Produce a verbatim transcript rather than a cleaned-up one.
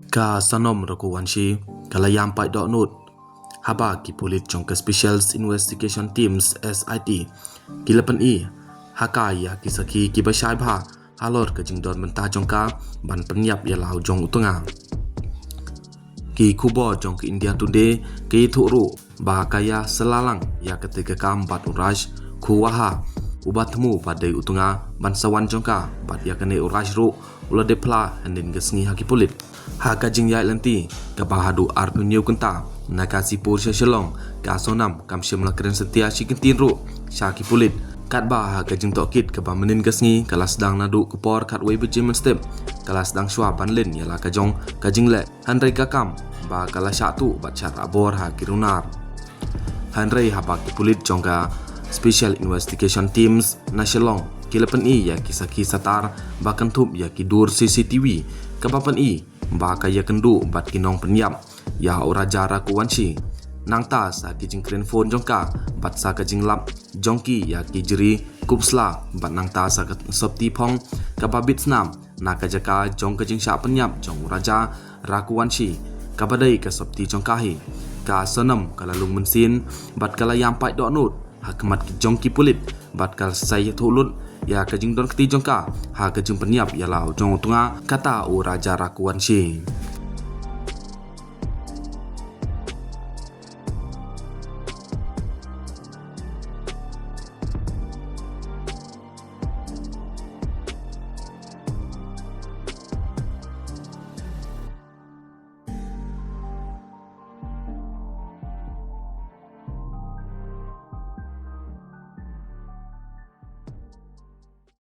Ka Sonam Raghuvanshi ka la ïam paid dohnud haba ki pulit jong ka Special Investigation Teams, S I T, ki la pyni ha ka ïa ki sakhi kiba shai bha halor ka jingdon bynta jong ka ban pynïap ïa la u jong u tnga. Ki khubor jong ka India Today ki ïathuh ruh ba ka ïa selalang ïa kata ka kam bad u Raj Khuwaha, uba thmu ba dei u tnga ban sa wan jong ka, bad ïa kane u Raj ruh u la dep phla hynnin ka sngi ha ki pulit. Ha ka jingïaid lynti kaba haduh arphew kynta na Ghazipur sha Shillong, ka Sonam kam shym la kren satia shi kyntien ruh sha ki pulit. Katba ha ka jingtohkit kaba mynnin ka sngi ka la sdang naduh ka por khatwei baje mynstep, ka la sdang shuwa ban len ïa la ka jong ka jingleh, hynrei ka kam ba ka la shah tuh bad shah rah bor ha ki runar. Hynrei haba ki pulit jong ka Special Investigation Teams na Shillong ki la pyni ïa ki sakhi satar ba kynthup ïa ki dur C C T V kaba pyni ba ka ïakynduh bad ki nongpynïap ïa u Raja Raghuvanshi, nangta sa ki jingkren phone jong ka bad sa ka jinglap jong ki ïa ki jri kupsla, bad nangta sa ka sopti phong kaba bit snam na ka jaka jong ka jingshah pynïap jong u Raja Raghuvanshi, kaba dei ka sopti jong ka hi. Ka Sonam ka la lung mynsiem bad ka la ïam paid dohnud ha khmat ki jong ki pulit, bad ka la sa ïathuh lut ïa ka jingdon kti jong ka ha ka jingpynïap ïa la u jong u tnga, kata u Raja Raghuvanshi.